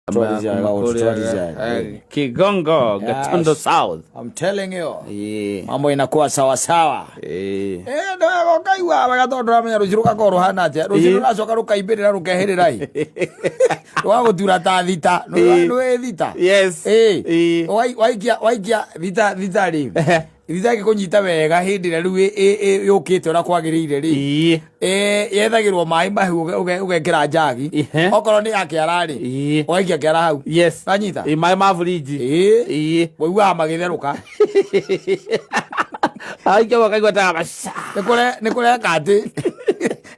Kũrĩa, Kigongo, Gatondo South. I'm telling you. Ĩĩ. Mambo inakuwa sawa sawa. Ĩĩ. Eh, nĩ wega ũkaigua wega tondũ ndũramenya rũciũ rũgakorwo rũhana atĩa. Rũciũ Ĩĩ. rũracoka rũkaimbĩrĩra rũkehĩrĩra ĩ. Rũgagũtura ta thita. Ĩĩ. Nĩ thita. Yes. Ĩĩ. Ĩĩ. Waikia waikia thita thita rĩ. Thita ĩngĩkũnyita wega hĩndĩ ĩrĩa rĩu yũkĩte ũrĩa kwagĩrĩire rĩ. Ĩĩ. Eh, yethagĩrwo maĩ mahiũ ũgekĩra njagi. Ihe. Okorwo nĩ ya kĩara rĩ. Ĩĩ. Ũgaikia kĩara hau. Yes. Wanyita? Ĩĩ, maĩ ma buriji. Ĩĩ. Ĩĩ. Ũiguaga magĩtherũka. Aikia ũkaigua ta maca. Nĩ kũreka atĩ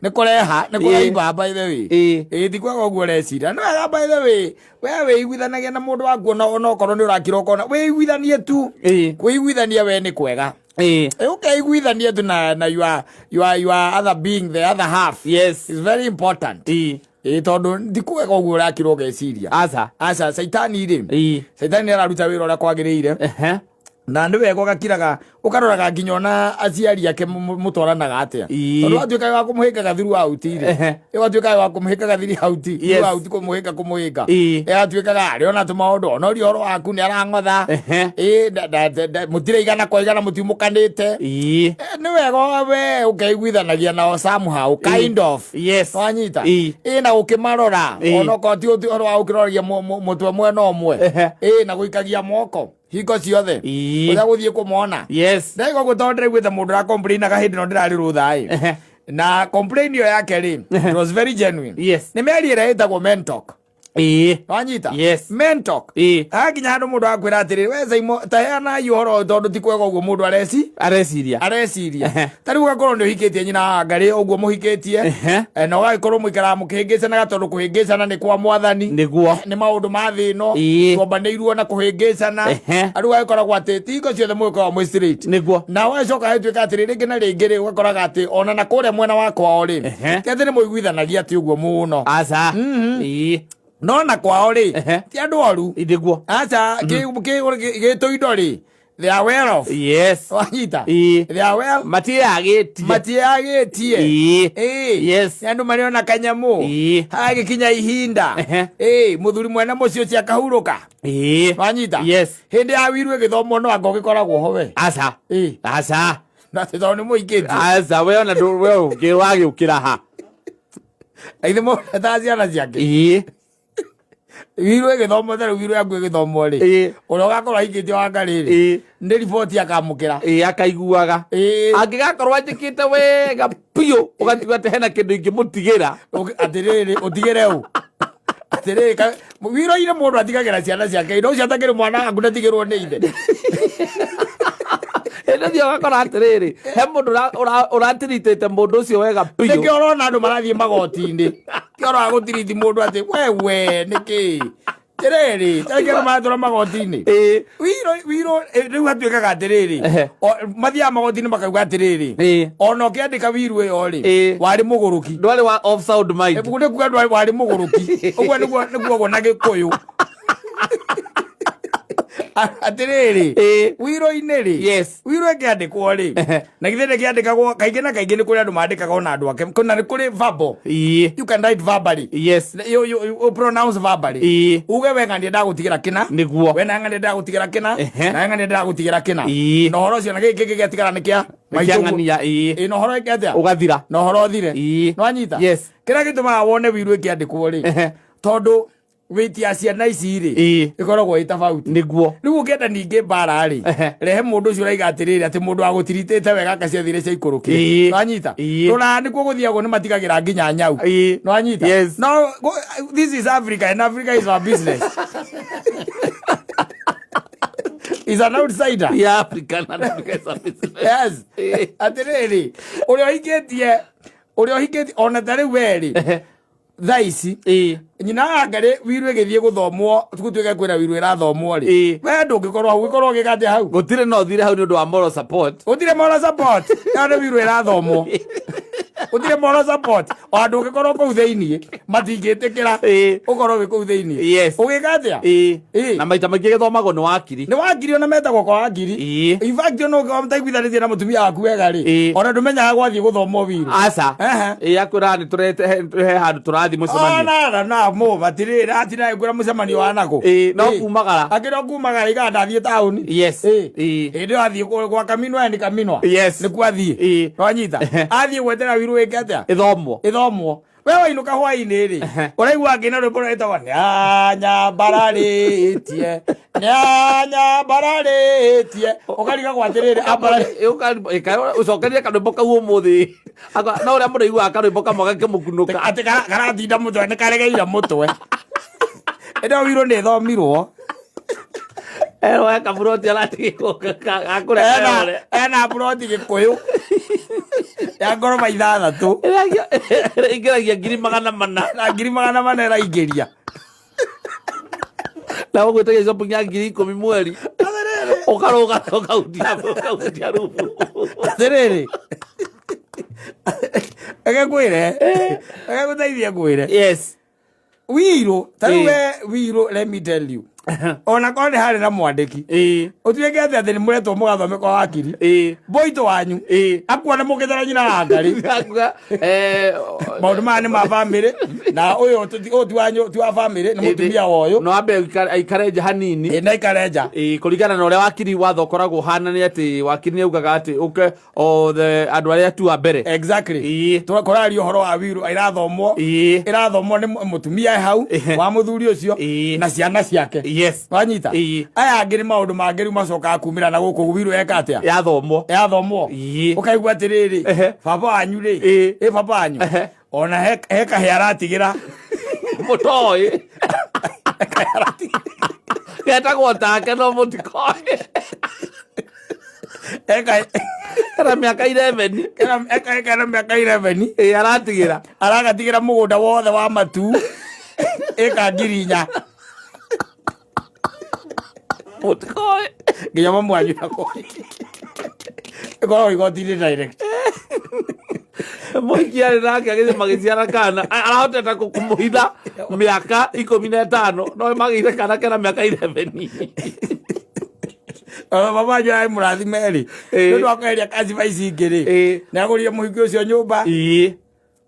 nĩ kũreha nĩ kũraimba by the way. Ĩĩ. Ĩĩ ti kwega ũguo ũreciria. Nĩ wega by the way we wĩiguithanagia na mũndũ waku ona okorwo nĩ ũrakira ũkona wĩiguithanie tu. Ĩĩ. Kwĩiguithania we nĩ kwega. Ĩĩ. Ĩ, ũkeiguithania tu na your other being, the other half. Yes. It's very important. Ĩĩ. Ĩĩ tondũ ti kwega ũguo ũrakira ũgeciria. Aca. Aca caitani rĩ. Ĩĩ. Caitani nĩ araruta wĩra ũrĩa kwagĩrĩire. Ehe. Na nĩ wega ũgakiraga ũkaroraga nginya ona aciari ake mũtwaranaga atĩa. Ĩĩ. Tondũ watuĩka wa kũmũhĩngaga throughout rĩ. Ehe. Watuĩka wa kũmũhĩngaga throughout. Yes. Throughout kũmũhĩnga kũmũhĩnga. Ĩĩ. Atuĩkaga arĩ ona tũmaũndũ ona ũria ũhoro waku nĩ arang'otha. Ehe. Ĩĩ mũtirĩ igana kwa igana mũtiumũkanĩte. Ĩĩ. Nĩ wega we ũkeiguithanagia nao somehow kind of. Yes. Wanyita? Ĩĩ. Ĩĩ na ũkĩmarora. Ĩĩ. Onokorwo ti ũhoro wa gũkĩroragia mũtwe mwena ũmwe. Ehe. Ĩĩ na gũikagia moko hingo ciothe. Ĩĩ. Ũrĩa gũthiĩ kũmona. Yes. Ndaigua ũguo tondũ ndĩraiguĩte mũndũ ũracomplainaga hĩndĩ ĩno ndĩrarĩ rũtha ĩ. Ehe. Na complain ĩyo yake rĩ, it was very genuine. Yes. Nĩ mĩario ĩrĩa ĩtagwo men talk. Ĩĩ. Wanyita? Yes. Men talk. Ĩĩ. Hakinya handũ mũndũ akwĩra atĩrĩrĩ, we Saimo, ta heanai ũhoro ũyũ tondũ ti kwega ũguo mũndũ areci Areciria. areciria. Ehe. Ta rĩu ũgakorwo nĩ ũhikĩtie nyina wa Ngarĩ ũguo mũhikĩtie. Ehe. Na ũgagĩkorwo mũikaraga mũkĩhĩngĩcanaga tondũ kũhĩngĩcana nĩ kwa mwathani. Nĩguo. Nĩ maũndũ ma thĩ ĩno. Ĩĩ. Twambanĩirwo na kũhĩngĩcana. Ehe. Rĩu ũgagĩkoragwo atĩ ti hingo ciothe mũgĩkoragwo mwĩ straight. Nĩguo. Na ũgagĩcoka gagĩtuĩka atĩrĩ rĩngĩ na rĩngĩ rĩ ũgakoraga atĩ ona na kũrĩa mwena wa kwao rĩ Ehe. ti atĩ nĩ mũiguithanagia atĩ ũguo mũno. Aca. Ĩĩ. No na kwao rĩ Ehe. ti andũ oru. Nĩguo. Aca gĩtũindo rĩ they are well off. Yes. Wanyita? Ĩĩ. They are well Matiagĩtie. matiagĩtie. Ĩĩ. Ĩĩ. Yes. Nĩ andũ marĩ ona kanyamũ. Ĩĩ. Hagĩkinya ihinda. Ehe. Ĩĩ mũthuri mwene mũciĩ ũcio akahurũka. Ĩĩ. Wanyita? Yes. Hĩndĩ ya wiru ĩgĩthomwo no anga ũgĩkoragwo ho we. Aca. Ĩĩ. Aca. Na atĩ tondũ nĩ mũikĩtie. Aca we ona ndũ we ũngĩ wagĩũkĩra ha. Na ithe mũretaga ciana ciake. Ĩĩ. Wiru ĩgĩthomwo ta rĩu wiru yaku ĩgĩthomwo rĩ. Ĩĩ. Ũrĩa ũgakorwo ahikĩtie wa Ngarĩ rĩ. Ĩĩ. Nĩ riboti akamũkĩra. Ĩĩ akaiguaga. Ĩĩ. Angĩgakorwo anjĩkĩte wega biũ ũgatiga atĩ hena kĩndũ ingĩmũtigĩra. Atĩrĩrĩ ũtigĩre ũ atĩrĩrĩ wiro-inĩ mũndũ atigagĩra ciana ciake indo ũcio atakĩrĩ mwana waku ndatigĩrwo nĩ ithe. Hĩndĩ ĩyo ũgakora atĩrĩrĩ he mũndũ ũratiritĩte mũndũ ũcio wega biũ. Nĩkĩo ũrona andũ marathiĩ magoti-inĩ kĩo ũroga gũtiriti mũndũ atĩ wewe nĩkĩ atĩrĩrĩ tarĩngĩ andũ maratũra magoti-inĩ. Ĩĩ. Wiro wiro rĩu hatuĩkaga atĩrĩrĩ Ehe. mathiaga magoti-inĩ makauga atĩrĩrĩ Ĩĩ. ona ũkĩandĩka wiru ĩyo rĩ Ĩĩ. warĩ mũgũrũki. Ndwarĩ wa of sound mind. Ibuku nĩ kuga ndwarĩ warĩ mũgũrũki ũguo nĩguo nĩguo na gĩkũyũ atĩrĩrĩ Ĩĩ. wiro-inĩ rĩ Yes. wiro ĩkĩandĩkwo rĩ Ehe. na githĩ ndĩkĩandĩkagwo kaingĩ na kaingĩ nĩ kũrĩ andũ mandĩkaga ona andũ ake na nĩ kũrĩ verbal. Ĩĩ. You can write verbally. Yes. You pronounce verbally. Ĩĩ. Uge we ng'ania ndagũtigĩra kĩna. Nĩguo. We na ng'ania ndagũtigĩra kĩna. Ehe. Na ng'ania ndagũtigĩra kĩna. Ĩĩ. Na ũhoro ũcio na gĩkĩ kĩngĩ gĩatigara nĩ kĩa Nĩ kĩa ng'ania, ĩĩ. Ĩĩ na ũhoro ĩke atĩa? Ũgathira. Na ũhoro ũthire. Ĩĩ. Nĩwanyita? Yes. Kĩrĩa gĩtũmaga wone wiru ĩkĩandĩkwo rĩ. Ehe. Tondũ weight ya ciana ici rĩ Ĩĩ. ĩkoragwo ĩ tofauti. Nĩguo. Rĩu ũngĩenda ningĩ mbara rĩ Ehe. rehe mũndũ ũcio ũraiga atĩrĩrĩ atĩ mũndũ wagũtiritĩte wega akaciathire ciaikũrũkire. Ĩĩ. Nĩwanyita? Ĩĩ. Rũraya nĩkuo gũthiagwo nĩ matigagĩra nginya nyau. Ĩĩ. Nĩwanyita? Yes. No, this is Africa and Africa is our business. Is an outsider. Ya Africa na Africa is a business. Yes. Ĩĩ. Atĩrĩrĩ ũrĩa ũhikĩtie ũrĩa ũhikĩtie ona ta rĩu we rĩ thaa ici Ĩĩ. nyina wa Ngarĩ wiru ĩgĩthiĩ gũthomwo gũtuĩke kwĩna wiru ĩrathomwo rĩ Ĩĩ. we ndũngĩkorwo hau ũgĩkorwo ũgĩka atĩa hau Gũtirĩ no ũthire hau nĩ ũndũ wa moral support. gũtirĩ moral support ĩyo nĩ wiru ĩrathomwo. Gũtirĩ moral support. Ona ndũngĩkorwo kũu thĩiniĩ, matingĩtĩkĩra ũkorwo wĩ kũu thĩiniĩ. Ũgĩka atĩa? Na maita maingĩ gĩthomagwo nĩ wakiri. Nĩ wakiri ona metagwo kwa wakiri. In fact, ona ũngĩkorwo mũtaiguithanĩtie na mũtumia waku wega rĩ, ona ndũmenyaga gwathiĩ gũthomwo will. Aca. Ĩĩ, akwĩraga nĩ tũrete he handũ tũrathiĩ mũcemanio. Ona na mũ matirĩ atina ngwĩra mũcemanio wa nakũ. Ĩĩ, no kumagara. Akĩra kumagara igaa ndathiĩ taũni. Hĩndĩ ĩyo athiĩ gwa Kaminwa and Kaminwa. Nĩkuo athiĩ. Wanyita. Athiĩ gwetera will wĩke atĩa? Ĩthomwo. Ĩthomwo. We wainũka hwainĩ rĩ, ũraigua akĩina rwĩmbo rwĩtagwo nĩanyambararĩtie, nĩanyambararĩtie, ũkarigagwo atĩrĩrĩ, Ũcokerie karwĩmbo kau ũmũthĩ. No ũrĩa mũndũ aiguaga karwĩmbo kamwe gakĩmũkunũka. Atĩ karatinda mũtwe, nĩ karegeire mũtwe. Ĩno will nĩ ĩthomirwo. Erwo he kaburoti aratigĩrwo gakũreka. Ena buroti Gĩkũyũ ya ngoroba 6. Ĩingĩragia 400,000. Na 400,000 ĩraingĩria. Na ũgwĩtagia shopping ya 10,000 mweri. Ũkarũga ũkahutia rubu. Atĩrĩrĩ. Reke ngwĩre. Reke ngũteithie ngwĩre. Will, ta rĩu we will, let me tell you. Ona korwo nĩ harĩ na mwandĩki. Ũtuĩke atĩ atĩ nĩ mũretwo mũgathome kwa wakiri. Boito wanyu. Akuona mũkĩtara nyina wa ngarĩ. Maũndũ maya nĩ ma bamĩrĩ na ũyũ ũyũ ti wanyu, ti wa bamĩrĩ, nĩ mũtumia wa ũyũ. No ambe aikare nja hanini. Ĩĩ, na aikare nja. Ĩĩ, kũringana na ũrĩa wakiri watho ũkoragwo ũhana nĩ atĩ wakiri nĩ augaga atĩ ũke othe andũ arĩa tu a mbere. Exactly. Tũraria ũhoro wa will ĩrathomwo. Ĩrathomwo nĩ mũtumia e hau, wa mũthuri ũcio, na ciana ciake. Wanyita? Aya angĩ nĩ maũndũ mangĩ rĩu macokaga kumĩra na gũkũ will eka atĩa? Yathomwo. Yathomwo. Ũkaigua atĩrĩrĩ, baba wanyu rĩ, ĩ baba wanyu. Ona he kahĩa aratigĩra. Mũtoĩ. Getagwo take no mũtikoĩ. Kena mĩaka 11. Kena mĩaka 11. Ĩĩ, aratigĩra. Aragatigĩra mũgũnda wothe wa matu. Ĩka 4,000. Mũtikoĩ. Nginya mamu wanyu ndakoĩ. Ĩkoragwo igoti-inĩ direct. Mũhiki arĩ nake agĩthiĩ magĩciara kana. Arahotete kũmũhitha mĩaka 15, no magĩire kana kena mĩaka 11. Baba wanyu arĩ mũrathime rĩ. Nĩ ũndũ wa kweheria kaciba ici ingĩ rĩ. Nĩ agũrire mũhiki ũcio nyũmba.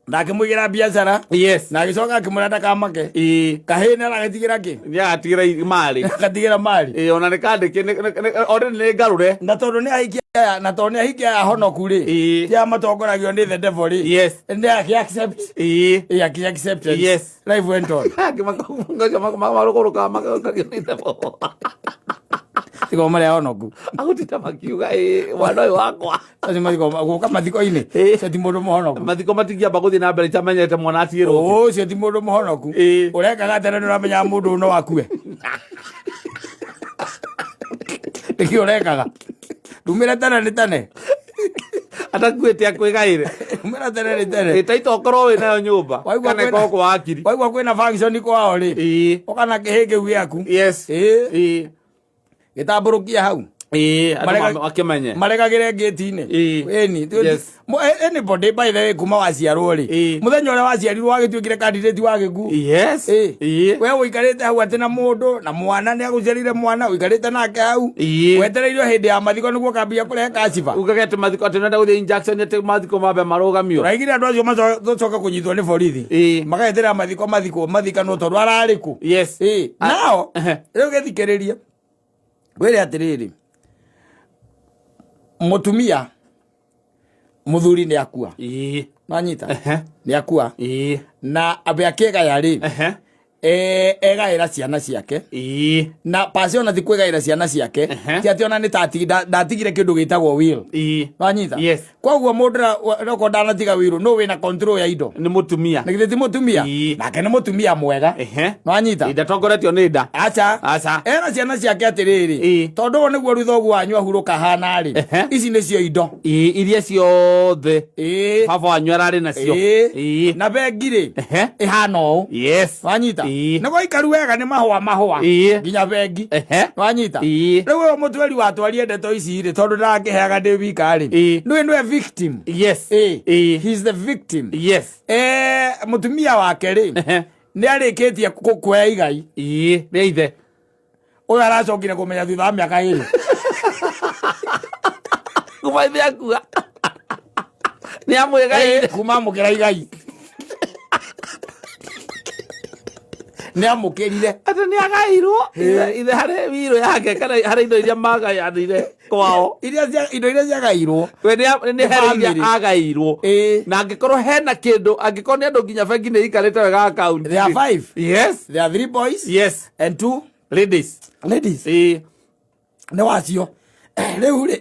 Na akĩmũigĩra biacara. Na agĩcoka akĩmwĩra ndakamake. Kahĩĩ nĩ aragatigĩra kĩ? Nĩ agatigĩra mali. Agatigĩra mali. Ĩĩ, ona nĩ kandĩke, already nĩ ngarũre. Na tondũ nĩ ahiki aya, na tondũ nĩ ahiki aya honoku rĩ. Ti aya matongoragio nĩ the devil rĩ. Nĩ akĩ accept. Ĩĩ, akĩ accept. Life went on. Marũgũrũkaga magokagio nĩ devil. Tigo marĩa honoku. Agũtinda makiuga, ĩĩ, mwana ũyũ wakwa. Acio mathiko gũka mathiko-inĩ. Ũcio ti mũndũ mũhonoku. Mathiko matingĩamba gũthiĩ na mbere itamenyete mwana atigĩrwo. Ũcio ti mũndũ mũhonoku. Ũrekaga atĩa na nĩ ũramenyaga mũndũ ũyũ no akue? Nĩkĩ ũrekaga? Ndumĩra tene nĩ tene. Atakuĩte akwĩgaĩre. Ndumĩra tene nĩ tene. Ĩĩ, taita ũkorwo wĩ nayo nyũmba. Waigua Kana kwĩna ĩkorwo kwa wakiri. Waigua kwĩna function kwao rĩ. Ũka na kĩhĩ kĩu gĩaku. Gĩtambũrũkia hau. Ĩĩ, andũ makĩmenye. Maregagĩre ngĩti-inĩ. Ĩni. Anybody by the way kuma waciarwo rĩ. Mũthenya ũrĩa waciarirwo wagĩtuĩkire candidate wa gĩkuũ. We ũikarĩte hau atĩ na mũndũ na mwana nĩ agũciarire mwana ũikarĩte nake hau. Wetereirio hĩndĩ ya mathiko nĩguo ũkambia kũrehe kaciba. Ugage atĩ mathiko atĩ nenda gũthiĩ injection atĩ mathiko mambe marũgamio. Ũraigire andũ acio macoke kũnyitwo nĩ borithi. Mageterera mathiko mathikwo mathikanwo tondũ ararĩ kũ. Nao rĩu gĩthikĩrĩrie. Ngwĩre atĩrĩrĩ, mũtumia mũthuri nĩ akua. Nwanyita? Nĩ akua. Na ambe akĩgaya rĩ, egaĩra ciana ciake. Na pasi ona ti kwĩgaĩra ciana ciake, ti atĩ ona nĩ ndatigire kĩndũ gĩtagwo will. Nwanyita? Koguo mũndũ okorwo ndanatiga will, nũ wĩna control ya indo? Nĩ mũtumia. Na githĩ ti mũtumia? Nake nĩ mũtumia mwega. Nwanyita? Ndatongoretio nĩ nda. Aca. Aca. Era ciana ciake atĩrĩrĩ, tondũ ũyũ nĩguo ruthogu wanyu ahurũka hana rĩ, ici nĩcio indo. Iria ciothe baba wanyu ararĩ nacio. Na bengi rĩ, ĩhana ũũ. Nwanyita? Nĩ gwaikaru wega nĩ mahũa mahũa nginya bengi. Wanyita? Rĩu ũyũ mũtweri watwarie ndeto ici rĩ, tondũ ndarakĩheaga ndĩ wika rĩ, nĩwe nĩwe victim. He's the victim. Mũtumia wake rĩ, nĩ arĩkĩtie kuoya igai. Nĩ ithe. Ũyũ aracokire kũmenya thutha wa mĩaka 2. Kuma ithe akua. Nĩ amwĩgaire. Kuma amũkĩra igai. Nĩ amũkĩrire. Atĩ nĩ agairwo ithe harĩ wiro yake kana harĩ indo iria magayanire kwao. Indo iria ciagairwo. We nĩ harĩ iria agairwo. Na angĩkorwo hena kĩndũ, angĩkorwo nĩ andũ nginya bengi nĩ ikarĩte wega account. There are 5. Yes. There are 3 boys. Yes. And 2 ladies. Ladies. Nĩ wacio. Rĩu rĩ,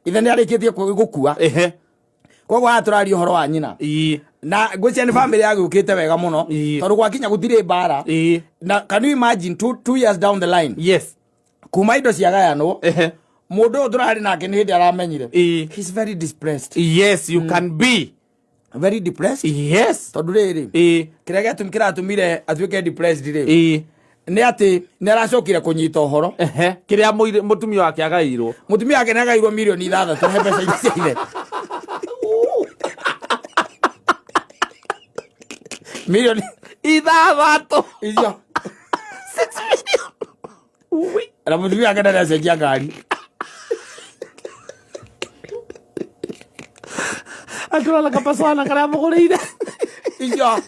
ithe nĩ arĩkĩtie gũkua. Koguo haha tũraria ũhoro wa nyina. Na ngwĩciria nĩ family yagĩũkĩte wega mũno. Tondũ gwakinya gũtirĩ mbara. Na can you imagine 2 years down the line? Yes. Kuma indo ciagayanwo. Mũndũ ũyũ tũrarĩ nake nĩ hĩndĩ aramenyire. He's very depressed. Yes, you can be. Very depressed. Yes. Tondũ rĩrĩ, kĩrĩa kĩratũmire atuĩke depressed rĩ, nĩ atĩ nĩ aracokire kũnyita ũhoro. Kĩrĩa mũtumia wake agairwo. Mũtumia wake nĩ agairwo mirioni 6 he mbeca iria cia ithe. Mirioni 6. Icio. 6 million. Ui. Na mũtumia wake ndarĩ acenjia ngari. Atũra kapaswana karĩa mũgũrĩire. Icio.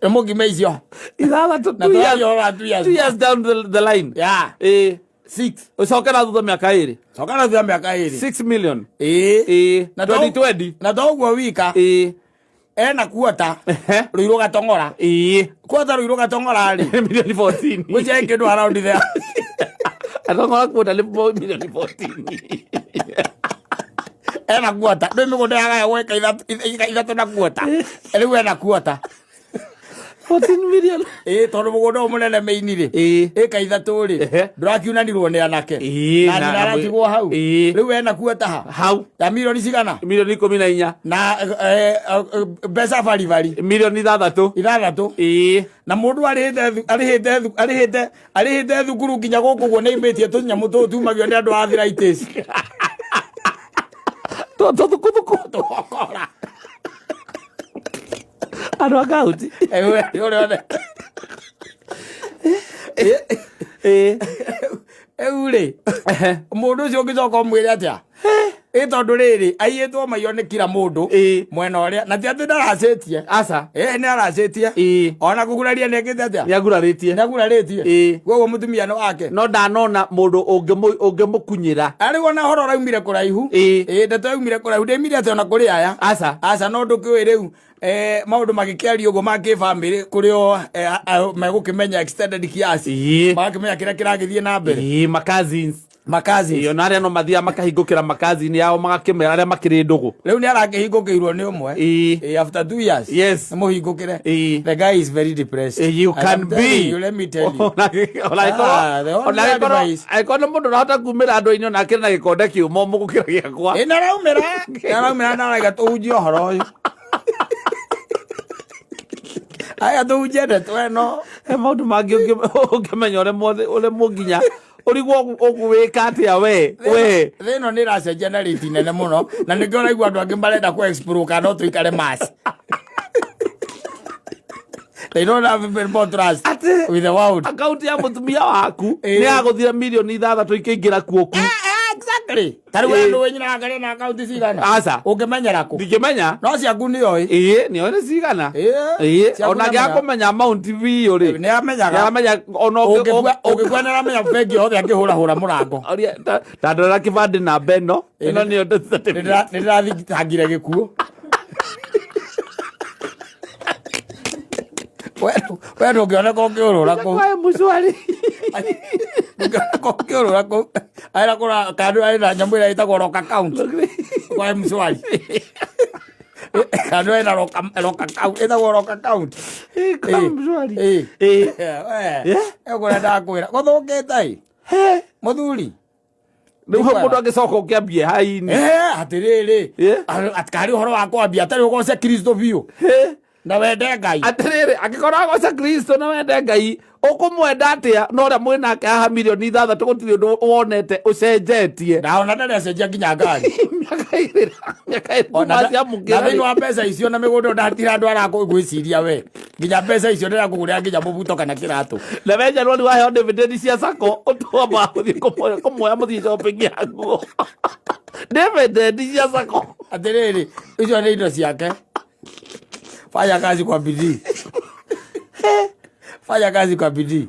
Nĩ mũngime icio. 6, Na tũraria ũhoro wa 2 years. 2 years down the line. Yeah. 6. Ũcoke na thutha mĩaka 2. Coka na thutha mĩaka 2. 6 million. Na 2020. Na to ũguo wika. Ena kuota. Rũirũ gatong'ora. Kuota rũirũ gatong'ora rĩ. Milioni 14. Ngwĩciria kĩndũ around there. Atong'ora kuota nĩ milioni 14. Ena kuota. Ndũĩ mĩgũnda yagayagwo ĩka ithatũ na kuota. Rĩu ena kuota. 14 million. Tondũ mũgũnda ũyũ mũnene mĩini rĩ. Ĩka ithatũ rĩ. Ndũrakiunanirwo nĩ anake. Na nyina aratigwo hau. Rĩu ena kuota ha? Hau. Ya milioni cigana? Milioni 14. Na mbeca baribari. Milioni 6. 6. Na mũndũ arĩhĩte thukuru nginya gũkũ ũguo nĩaimĩtie tũnyamũ tũtũ tumagio nĩ andũ a arthritis. Tũthukuthuku. Tũgokora. Andũ a kaunti. Rĩu rĩ, mũndũ ũcio ũngĩcoka ũmwĩre atĩa? Tondũ rĩrĩ, aiyĩtwo maiyo nĩ kila mũndũ. Mwena ũrĩa, na ti atĩ ndaracĩtie. Aca. Nĩ aracĩtie. Ona kũguraria nĩ ekĩte atĩa? Nĩ agurarĩtie. Nĩ agurarĩtie. Koguo mũtumia nĩ wake. No ndanona mũndũ ũngĩmũkunyĩra. Arĩ ona ũhoro ũraumire kũraihu. Ndeto yaumire kũraihu. Ndĩmire atĩ ona kũrĩ aya. Aca. Aca, no ndũkĩũĩ rĩu. Maũndũ magĩkĩario ũguo ma kĩbamĩrĩ kũrĩ o, megũkĩmenya extended kiasi. Magakĩmenya kĩrĩa kĩragĩthiĩ na mbere. Ma cousins. Ma cousins. Ona arĩa no mathiaga makahingũkĩra ma cousin yao magakĩmera arĩa makĩrĩ ndũgũ. Rĩu nĩ arakĩhingũkĩirwo nĩ ũmwe. After 2 years. Yes. Nĩ mũhingũkĩre. The guy is very depressed. You I can am telling be. you, let me tell you. The only advice. Angĩkorwo nĩ mũndũ ũrahota kumĩra andũ-inĩ ona akĩrĩ na gĩkonde kĩũmũ gũkĩra gĩakwa. Nĩ araumĩra. Nĩ araumĩra na arauga tũhunjie ũhoro ũyũ. Aya tũhunjie ndeto ĩno. He maũndũ mangĩ ũngĩmenya ũremwo nginya ũrigwo ũgwĩka atĩa we, we. Thĩ ĩno nĩ ĩracenjia na rate nene mũno, na nĩkĩo ũraigua andũ angĩ marenda kũ explore kana no tũikare Mars. They don't have even more trust Atĩ with the world. Account ya mũtumia waku nĩ yagũthira mirioni 6 ikĩingĩra kuoku. Exactly. Ta rĩu we ndũĩ nyina wake na account cigana? Aca. Ũngĩmenyera kũ? Ndingĩmenya. No ciaku nĩ oĩ. Nĩ oĩ nĩ cigana. Ciaku Ona nĩ angĩaga amenyaga. kũmenya amount biũ rĩ. Nĩ amenyaga. Nĩ aramenya ona Ũngĩkua nĩ aramenya bengi yothe akĩhũrahũra mũrango. Oria, ta ndorera kĩbandĩ namba ĩno. Ĩno nĩyo death certificate. Nĩ ndĩrathitangire gĩkuũ. We ndũngĩoneka ũkĩũrũra kũu. Kwa mũcwari. Ndũngĩoneka ũkĩũrũra kũu. Aira kũra kandũ arĩ na nyamũ ĩrĩa ĩtagwo lock account. Kwa mũcwari. Kandũ arĩ na lock account, ĩtagwo lock account. Kwa mũcwari. Ũguo ndakwĩra. Gũthũkĩte ĩ. Mũthuri. Rĩu hau mũndũ angĩcoka ũkĩambie haini. Atĩrĩrĩ. Atikarĩ ũhoro wa kwambia, atarĩ ũgoce Kristo biũ. Na wende Ngai. Atĩrĩrĩ, angĩkorwo agoca Kristo na wende Ngai, ũkũmwenda atĩa na ũrĩa mwĩ nake haha mirioni 6 gũtirĩ ũndũ wonete ũcenjetie? Na ona ndarĩ acenjia nginya ngari. Mĩaka 2, mĩaka 2 Ona kuma na ciamũkĩra. Thĩinĩ wa mbeca icio na mĩgũnda ndatira andũ arakũgwĩciria we nginya mbeca icio ndĩrakũgũrĩra nginya mũbuto kana kĩratũ. Na we Januari waheo dividend cia sacco, ũtwamba gũthiĩ kũmuoya mũthiĩ shopping ya nguo. Dividend cia sacco. Atĩrĩrĩ, icio nĩ indo ciake. Fanya kazi kwa bidii, fanya kazi kwa bidii.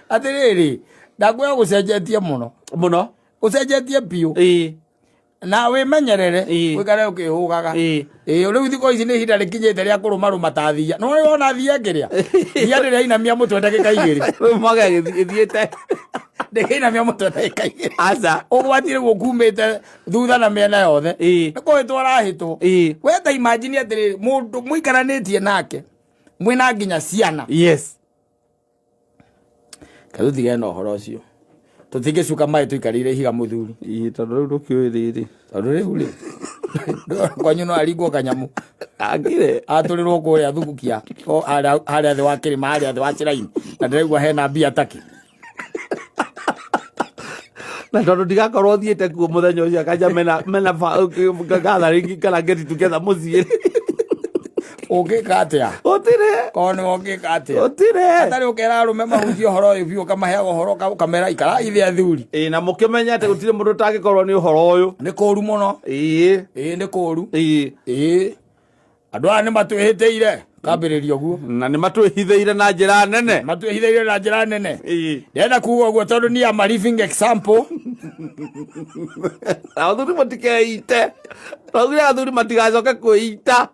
Atĩrĩrĩ, ndakwĩra gũcenjetie mũno. Mũno. Gũcenjetie biũ. Na wĩmenyerere. Wĩkare ũkĩhũgaga. Ĩĩ, rĩu thikũ ici nĩ ihinda rĩkinyĩte rĩa kũrũmarũma ta thia. No rĩu wona thia kĩrĩa thia ndĩrainamia mũtwe ndagĩka 2. Rĩu mwaka ĩthiĩte. Ndĩkĩinamia mũtwe ndagĩka 2. Aca. Ũgwati rĩu ũkumĩte thutha na mĩena yothe. Nĩ kũhĩtwo arahĩtwo. We ta imagine atĩrĩrĩ, mũndũ mũikaranĩtie nake mwĩna nginya ciana. Katũtigane na ũhoro ũcio, tũtingĩcuka maĩ tũikarĩire ihiga, mũthuri. Ĩĩ, tondũ rĩu ndũkĩũĩ rĩrĩ. Tondũ rĩu rĩ, kwanyu no aringwo kanyamũ. Angire. Atũrĩrwo kũrĩa thubukia o harĩa thĩ wa kĩrĩma, harĩa thĩ wa kĩraini, na ndĩraigua hena mbia taki. Na tondũ ndigakorwo thiĩte kuo mũthenya ũcio, akanja mena gathering kana get together mũciĩ. Ũngĩka atĩa? Ũtirĩ. Korwo nĩwe ũngĩka atĩa? Ũtirĩ. Atarĩ ũkera arũme mahunjie ũhoro ũyũ biũ, ũkamaheaga ũhoro, ũkamera ikara ithe athuri. Ĩĩ, na mũkĩmenye atĩ gũtirĩ mũndũ ũtangĩkorwo nĩ ũhoro ũyũ. Nĩ kũru mũno. Ĩĩ, nĩ kũru. Ĩĩ, andũ aya nĩ matwĩhĩtĩire kambĩrĩria ũguo. Na nĩ matwĩhithĩire na njĩra nene. Matwĩhithĩire na njĩra nene. Ndĩrenda kuga ũguo tondũ niĩ am a living example. Na athuri mũtikeite, twaugire athuri matigacoke kwĩita.